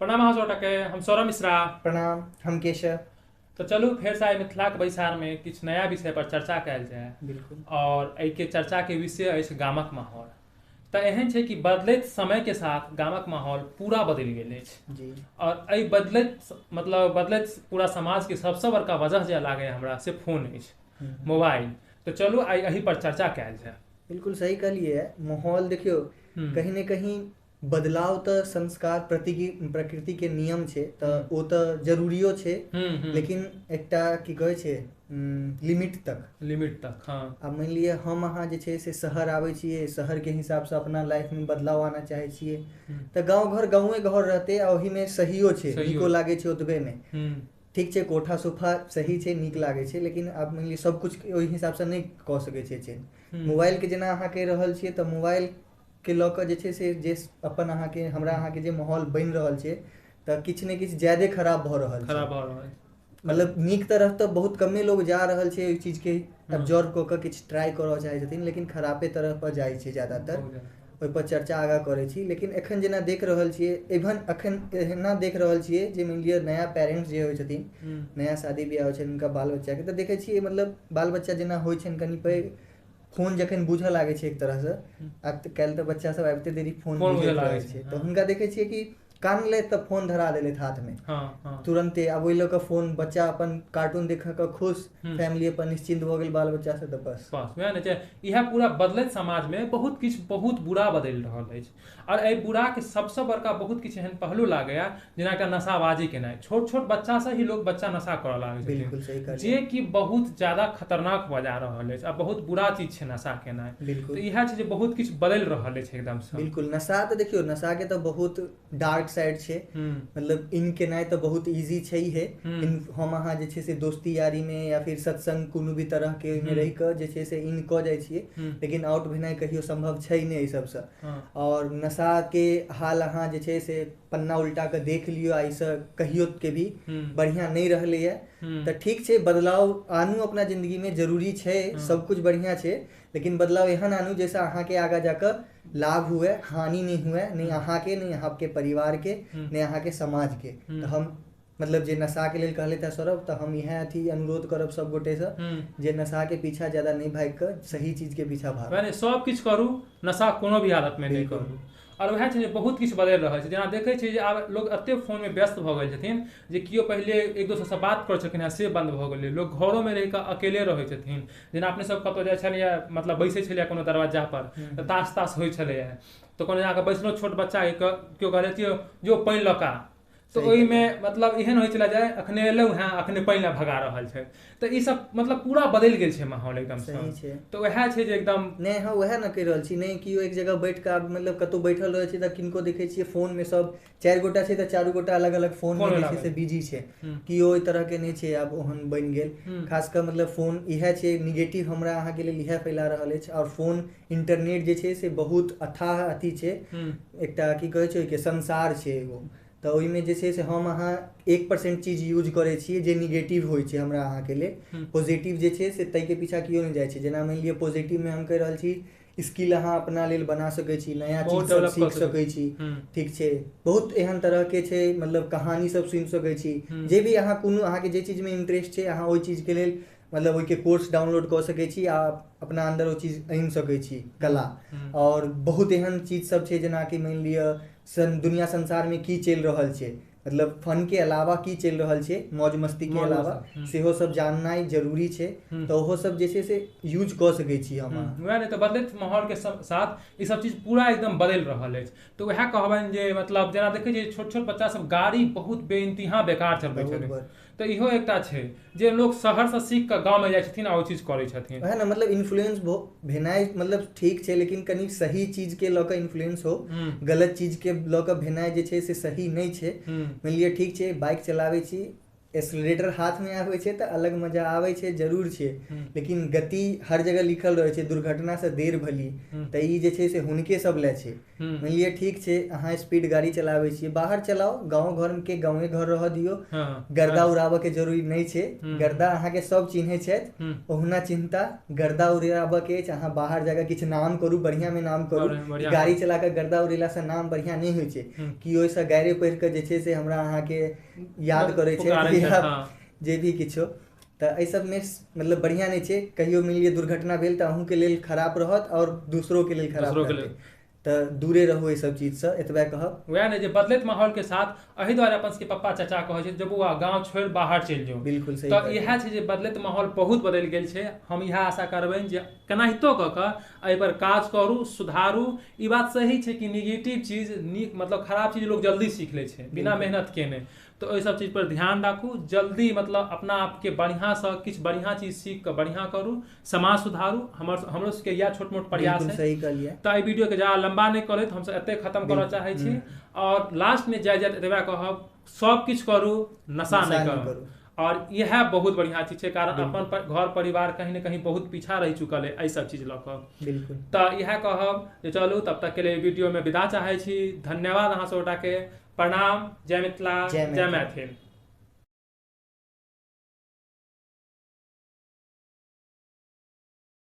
प्रणाम अहाँ सबके, हम सौरभ मिश्रा। प्रणाम, हम केशव। तो चलू फेर से आइ मिथिलाक बैसारमे किछु नया विषय पर चर्चा कयल जाय। बिल्कुल। और एहिके चर्चाके विषय अछि गामक माहौल। तऽ एहन छै कि बदलैत समयके साथ गामक माहौल पूरा बदलि गेल अछि। जी। और एहि बदलैत मतलब बदलैत पूरा समाजके सबसँ बड़का वजह जे लागैए हमरा से फोन अछि, मोबाइल। तऽ चलू आइ एहि पर चर्चा कयल जाय। बिल्कुल सही कहलियै। माहौल देखियौ, कहीं ने कहीं बदलाव तऽ संस्कार प्रकृति के नियम छै, तऽ ओ तऽ जरूरियो छै, लेकिन एकटा की कहै छै लिमिट तक। लिमिट तक, हाँ। आब मानि लिअ हम अहाँ जे छै से शहर आबै छियै, शहरके हिसाबसँ अपना लाइफमे बदलाव आनऽ चाहै छियै, तऽ गाँव घर गाँवे घर रहतै आ ओहिमे सहियो छै, नीको लागै छै ओतबेमे। ठीक छै, कोठा सोफा सही छै, नीक लागै छै, लेकिन आब मानि लिअ सब किछु ओहि हिसाबसँ नहि कऽ सकै छै चेंज। मोबाइलके जेना अहाँ कहि रहल छियै, तऽ मोबाइल के लऽ कऽ जे छै से जे अपन अहाँके हमरा अहाँके जे माहौल बनि रहल छै, तऽ किछु ने किछु ज्यादे खराब भऽ रहल छै। खराब भऽ रहल। मतलब नीक तरफ तऽ बहुत कमे लोग जा रहल छै, ओहि चीजके एब्जॉर्ब कऽ कऽ किछु ट्राइ करऽ चाहै छथिन, लेकिन खरापे तरफ पर जाइ छै ज्यादातर। ओहिपर चर्चा आगाँ करै छी, लेकिन एखन जेना देख रहल छियै, इवन एखन एना देख रहल छियै जे मानि लिअ नया पेरेंट्स जे होइ छथिन, नया शादी बियाह होइ छनि हुनका बाल बच्चाके, तऽ देखै छियै मतलब बाल बच्चा जेना होइ छनि कनि पैघ, फोन जखन बूझऽ लागै छै एक तरहसँ, आब काल्हि तऽ बच्चा सब आबिते देरी फोन बुझैत रहै छै, तऽ हुनका देखै छियै कि कानलथि तऽ फोन धरा देलथि हाथमे तुरन्ते। आब ओहि लऽ कऽ फोन बच्चा अपन कार्टून देख कऽ खुश, फैमिली अपन निश्चिन्त भऽ गेल बाल बच्चा से, तऽ बस। बस वएह ने छै। इएह पूरा बदलैत समाजमे बहुत किछु बहुत बुरा बदलि रहल अछि। और एहि बुराके सबसँ बड़का बहुत किछु एहन पहलू लागैया जेना एकटा नशाबाजी केनाइ। छोट छोट बच्चासँ ही लोग बच्चा नशा करऽ लागै बिल्कुल सही छथिन, कहलियै। जे कि बहुत ज्यादा खतरनाक भऽ जा रहल अछि आ बहुत बुरा चीज छै नशा केनाइ। बिल्कुल। तऽ इएह छै जे बहुत किछु बदलि रहल अछि एकदमसँ। बिल्कुल। नशा तऽ देखियौ, नशाके तऽ बहुत डार्क साइड छै। मतलब इन केनाइ तऽ बहुत इजी छै हे। इन हम अहाँ जे छै से दोस्ती यारीमे या फिर सत्संग कोनो भी तरहके ओहिमे रहि कऽ जे छै से इन कऽ जाइ छियै, लेकिन आउट भेनाइ कहियो सम्भव छै नहि एहि सबसँ। और नशाके हाल अहाँ जे छै से पन्ना उल्टा कऽ देख लियौ, एहिसँ कहियो के भी बढ़िआँ नहि रहलैए। तऽ ठीक छै, बदलाव आनू अपना जिन्दगीमे, जरूरी छै, सब कुछ बढ़िआँ छै, लेकिन बदलाव एहन आनू जाहिसँ अहाँके आगाँ जाकऽ लाभ हुए, हानि नहि हुए, नहि अहाँके, नहि अहाँके परिवारके, नहि अहाँके समाजके। तऽ हम मतलब जे नशाके लेल कहलथि हँ सौरभ, तऽ हम इएह अथी अनुरोध करब सब गोटेसँ जे नशाके पीछा ज्यादा नहि भागि कऽ सही चीजके पीछा भागू। माने सब किछु करू, नशा कोनो भी हालतमे नहि करू। और वएह छै जे बहुत किछु बदलि रहल छै। जेना देखै छियै जे आब लोग एते फोनमे व्यस्त भऽ गेल छथिन जे केओ पहिले एक दोसरसँ बात करै छलखिन हेँ से बन्द भऽ गेलै। लोग घरोमे रहि कऽ अकेले रहै छथिन। जेना अपने सब कतहु जाइ छलियै, मतलब बैसै छलियै कोनो दरवज्जा पर, तऽ तास तास होइ छलैए, तऽ कोनो जाकऽ बैसलहुँ, छोट बच्चा केओ कहलथि जो पानि लऽ कऽ, तऽ ओहिमे मतलब एहन होइ छलै जे अखने एलहुँ हेँ अखने पानि लए भगा रहल छै। तऽ ई सब मतलब पूरा बदलि गेल छै माहौल एकदम। सही छै। तऽ उएह छै जे एकदम नहि, हँ उएह ने कहि रहल छी, नहि केओ एक जगह बैठ कऽ आब मतलब कतहु बैठल रहै छै तऽ किनको देखै छियै फोनमे, सब चारि गोटा छै तऽ चारू गोटा अलग अलग फोनमे जे छै से बिजी छै, केओ ओहि तरहके नहि छै आब ओहन बनि गेल। खास कऽ मतलब फोन इएह छै निगेटिव हमरा अहाँके लेल इएह फैला रहल अछि। आओर फोन इंटरनेट जे छै से बहुत अथाह अथी छै, एकटा की कहै छै ओहिके संसार छै एगो, तऽ ओहिमे जे छै से हम अहाँ 1% चीज यूज करै छियै जे निगेटिव होइ छै हमरा अहाँके लेल। पॉजिटिव जे छै से ताहिके पीछा केओ नहि जाइ छै। जेना मानि लिअ पॉजिटिवमे हम कहि रहल छी स्किल अहाँ अपना लेल बना सकै छी, नया चीज सब सीख सकै छी, ठीक छै, बहुत एहन तरहके छै, मतलब कहानी सब सुनि सकै छी, जे भी अहाँ कोनो अहाँके जे चीजमे इंटरेस्ट छै अहाँ ओहि चीजके लेल मतलब ओहिके कोर्स डाउनलोड कऽ सकै छी आ अपना अन्दर ओ चीज आनि सकै छी, कला। और बहुत एहन चीज सब छै जेनाकि मानि लिअ दुनिया संसारमे की चलि रहल छै, मतलब फनके अलावा की चलि रहल छै, मौज मस्तीके अलावा सेहो सब जाननाइ जरूरी छै, तऽ ओहो सब जे छै से यूज कऽ सकै छी हम। वएह नहि तऽ बदलैत माहौलके साथ ई सब चीज पूरा एकदम बदलि रहल अछि। तऽ वएह कहबनि जे मतलब जेना देखै छियै छोट छोट बच्चा सब गाड़ी बहुत बेइंतहा बेकार चलबै छलै, तऽ इहो एकटा छै जे लोक शहरसँ सीख कऽ गाँवमे जाइ छथिन आ ओ चीज करै छथिन। वएह ने, मतलब इन्फ्लुएंस भेनाइ मतलब ठीक छै, लेकिन कनि सही चीजके लऽ कऽ इन्फ्लुएंस हो, गलत चीजके लऽ कऽ भेनाइ जे छै से सही नहि छै। मानि लिअ ठीक छै बाइक चलाबै छी, एक्सीलरेटर हाथ में आबै छै तऽ अलग मजा आबै छै, जरूर छै, लेकिन गति हर जगह लिखल रहै छै दुर्घटना से देर भली, तऽ ई जे छै से हुनके सब लए छै। मानि लिअ ठीक छै अहाँ स्पीड गाड़ी चलाबै छियै, बाहर चलाउ, गाँव घर के गाँवे घर रहऽ दियौ, गर्दा उड़ाबऽ के जरूरी नहि छै। गर्दा अहाँके सब चिन्है छथि, ओहुना चिन्हता, गर्दा उड़ाबऽ के अछि अहाँ बाहर जाकऽ किछु नाम करू, बढ़िआँ मे नाम करू। गाड़ी चला कऽ गर्दा उड़ेलासँ नाम बढ़िआँ नहि होइ छै कि ओहिसँ गाड़ि पढ़ि कऽ जे छै से हमरा अहाँके याद करै छै जे भी किछो। तऽ एहि सबमे मतलब बढ़िआँ नहि छै। कहियो मानि लिअ दुर्घटना भेल तऽ अहूँके लेल खराब रहत आओर दोसरोके लेल खराब रहतै, तऽ दूरे रहू एहि सब चीजसँ, एतबे कहब। वएह ने जे बदलैत माहौल के साथ, एहि दुआरे अपन सबके पप्पा चाचा कहै छै जे बौआ गाँव छोड़ि बाहर चलि जाउ। बिल्कुल सही। तऽ इएह छै जे बदलैत माहौल बहुत बदलि गेल छै। हम इएह आशा करबनि जे केनाहितो कऽ कऽ एहिपर काज करू, सुधारू। ई बात सही छै कि निगेटिव चीज नीक मतलब खराब चीज लोक जल्दी सीख लै छै बिना मेहनत केने, तऽ ओहि सब चीज पर ध्यान राखू, जल्दी मतलब अपना आपके बढ़िआँसँ किछु बढ़िआँ चीज सीख कऽ बढ़िआँ करू, समाज सुधारू। हमरो सबके इएह छोट मोट प्रयास है। सही कहलियै। तऽ एहि वीडियोके ज्यादा लम्बा नहि करैत हमसब एते खत्म करऽ चाहै छी। और लास्टमे जाय जाइत एतबे कहब, सब किछु करू, नशा नहि करू। और इएह बहुत बढ़िआँ चीज छै, कारण अपन घर परिवार कहीं ने कहीं बहुत पीछा रहि चुकल है एहि सब चीज लऽ कऽ। बिल्कुल। तऽ इएह कहब जे चलू तब तक के लिए वीडियो में विदा चाहै छी। धन्यवाद अहाँ सब गोटाके। प्रणाम। जय मिथिला, जय मैथिल।